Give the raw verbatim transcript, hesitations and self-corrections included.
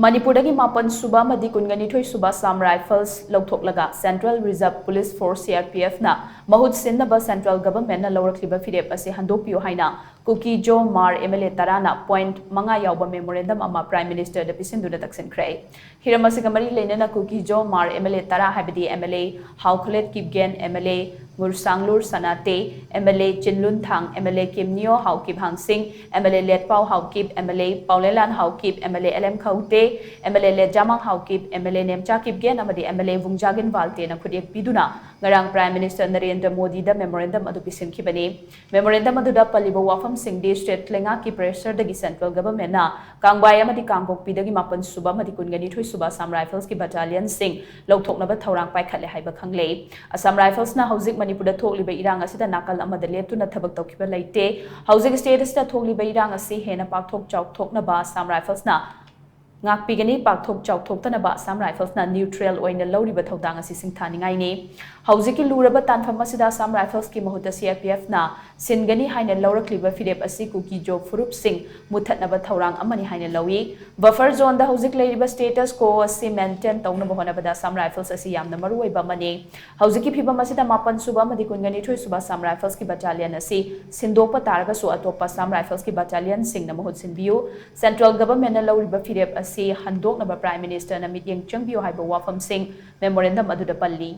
ꯃꯅꯤꯄꯨꯔꯗꯒꯤ ꯃꯥꯄꯟ ꯁꯨꯕ ꯑꯃꯗꯤ ꯀꯨꯟꯒꯅꯤꯊꯣꯏ ꯁꯨꯕ Assam Rifles ꯂꯧꯊꯣꯛꯂꯒ Central Reserve Police Force, C R P F ꯅ ꯃꯍꯨꯠ ꯁꯤꯟꯅꯕ central government ꯅ ꯂꯧꯔꯛꯂꯤꯕ ꯐꯤꯔꯦꯞ ꯑꯁꯤ ꯍꯟꯗꯣꯛꯄꯤꯌꯨ ꯍꯥꯏꯅ ꯀꯨꯀꯤꯖꯣ ꯃꯥꯔ M L A ꯇꯔꯥꯅ point ꯃꯉꯥ ꯌꯥꯎꯕ memorandum ꯑꯃ Prime Minister ꯗ ꯄꯤꯁꯤꯟꯗꯨꯅ ꯇꯛꯁꯤꯟꯈ꯭ꯔꯦ꯫ ꯍꯤꯔꯝ ꯑꯁꯤꯒ ꯃꯔꯤ ꯂꯩꯅꯅ ꯀꯨꯀꯤꯖꯣ ꯃꯥꯔ M L A ꯇꯔꯥ, ꯍꯥꯏꯕꯗꯤ M L A ꯍꯥꯎꯈꯣꯂꯦꯠ Kipgen, M L A ꯉꯨꯔꯁꯥꯡꯂꯨꯔ ꯁꯅꯥꯇꯦ, M L A ꯆꯤꯟꯂꯨꯟꯊꯥꯡ, M L A ꯀꯤꯝꯅꯤꯌꯣ Haokip ꯍꯥꯡꯁꯤꯡ, M L A ꯂꯦꯠꯄꯥꯎ Haokip, M L A ꯄꯥꯎꯂꯦꯂꯥꯟ Haokip, M L A L M ꯈꯧꯇꯦ, M L A ꯂꯦꯠꯖꯥꯃꯥꯡ Haokip, M L A Nemcha Kipgen ꯑꯃꯗꯤ M L A ꯋꯨꯡꯖꯥꯒꯤꯟ ꯋꯥꯜꯇꯦꯅ ꯈꯨꯠꯌꯦꯛ ꯄꯤꯗꯨꯅ ꯉꯔꯥꯡ Prime Minister Narendra ꯃꯣꯗꯤꯗ memorandum ꯑꯗꯨ ꯄꯤꯁꯤꯟꯈꯤꯕꯅꯤ꯫ Memorandum ꯑꯗꯨꯗ ꯄꯜꯂꯤꯕ ꯋꯥꯐꯝꯁꯤꯡꯗꯤ state ꯂꯩꯉꯥꯛꯀꯤ pressure ꯗꯒꯤ central government ꯅ ꯀꯥꯡꯕꯥꯏ ꯑꯃꯗꯤ ꯀꯥꯡꯄꯣꯛꯄꯤꯗꯒꯤ ꯃꯥꯄꯟ ꯁꯨꯕ ꯑꯃꯗꯤ ꯀꯨꯟꯒꯅꯤꯊꯣꯏ ꯁꯨꯕ Assam Rifles ꯀꯤ battalion ꯁꯤꯡ ꯂꯧꯊꯣꯛꯅꯕ ꯊꯧꯔꯥꯡ ꯄꯥꯏꯈꯠꯂꯦ ꯍꯥꯏꯕ ꯈꯪꯂꯦ꯫ Assam Rifles ꯅ ꯍꯧꯖꯤꯛ ꯃꯅꯤꯄꯨꯔꯗ ꯊꯣꯛꯂꯤꯕ ꯏꯔꯥꯡ ꯑꯁꯤꯗ ꯅꯥꯀꯜ ꯑꯃꯗ ꯂꯦꯞꯇꯨꯅ ꯊꯕꯛ ꯇꯧꯈꯤꯕ ꯂꯩꯇꯦ꯫ ꯍꯧꯖꯤꯛ state ꯑꯁꯤꯗ ꯊꯣꯛꯂꯤꯕ ꯏꯔꯥꯡ ꯑꯁꯤ ꯍꯦꯟꯅ ꯄꯥꯛꯊꯣꯛ ꯆꯥꯎꯊꯣꯛꯅꯕ Assam Rifles ꯅ ꯉꯥꯛꯄꯤꯒꯅꯤ꯫ ꯄꯥꯛꯊꯣꯛ ꯆꯥꯎꯊꯣꯛꯇꯅꯕ Assam Rifles ꯅ neutral ꯑꯣꯏꯅ ꯂꯧꯔꯤꯕ ꯊꯧꯗꯥꯡ ꯑꯁꯤ ꯁꯤꯡꯊꯥꯅꯤꯡꯉꯥꯏꯅꯤ꯫ ꯍꯧꯖꯤꯛꯀꯤ ꯂꯨꯔꯕ ꯇꯥꯟꯐꯝ ꯑꯁꯤꯗ Assam Rifles ꯀꯤ ꯃꯍꯨꯠꯇ C R P F ꯅ ꯁꯤꯟꯒꯅꯤ ꯍꯥꯏꯅ ꯂꯧꯔꯛꯂꯤꯕ ꯐꯤꯔꯦꯞ ꯑꯁꯤ ꯀꯨꯀꯤꯖꯣ ꯐꯨꯔꯨꯞꯁꯤꯡ ꯃꯨꯠꯊꯠꯅꯕ ꯊꯧꯔꯥꯡ ꯑꯃꯅꯤ ꯍꯥꯏꯅ ꯂꯧꯏ꯫ Buffer zone ꯗ ꯍꯧꯖꯤꯛ ꯂꯩꯔꯤꯕ status quo ꯑꯁꯤ maintain ꯇꯧꯅꯕ ꯍꯣꯠꯅꯕꯗ Assam Rifles ꯑꯁꯤ ꯌꯥꯝꯅ ꯃꯔꯨꯑꯣꯏꯕ ꯑꯃꯅꯤ꯫ ꯍꯧꯖꯤꯛꯀꯤ ꯐꯤꯚꯝ ꯑꯁꯤꯗ ꯃꯥꯄꯟ ꯁꯨꯕ ꯑꯃꯗꯤ ꯀꯨꯟꯒꯅꯤꯊꯣꯏ ꯁꯨꯕ Assam Rifles ꯀꯤ battalion ꯑꯁꯤ ꯁꯤꯟꯗꯣꯛꯄ ꯇꯥꯔꯒꯁꯨ ꯑꯇꯣꯞꯄ Assam Rifles ꯀꯤ battalion ꯁꯤꯡꯅ ꯃꯍꯨꯠ ꯁꯤꯟꯕꯤꯌꯨ꯫ Central government ꯅ ꯂꯧꯔꯤꯕ ꯐꯤꯔꯦꯞ ꯑꯁꯤ ꯍꯟꯗꯣꯛꯅꯕ Prime Minister ꯅ ꯃꯤꯠꯌꯦꯡ ꯆꯪꯕꯤꯌꯨ ꯍꯥꯏꯕ ꯋꯥꯐꯝꯁꯤꯡ memorandum ꯑꯗꯨꯗ ꯄꯜꯂꯤ꯫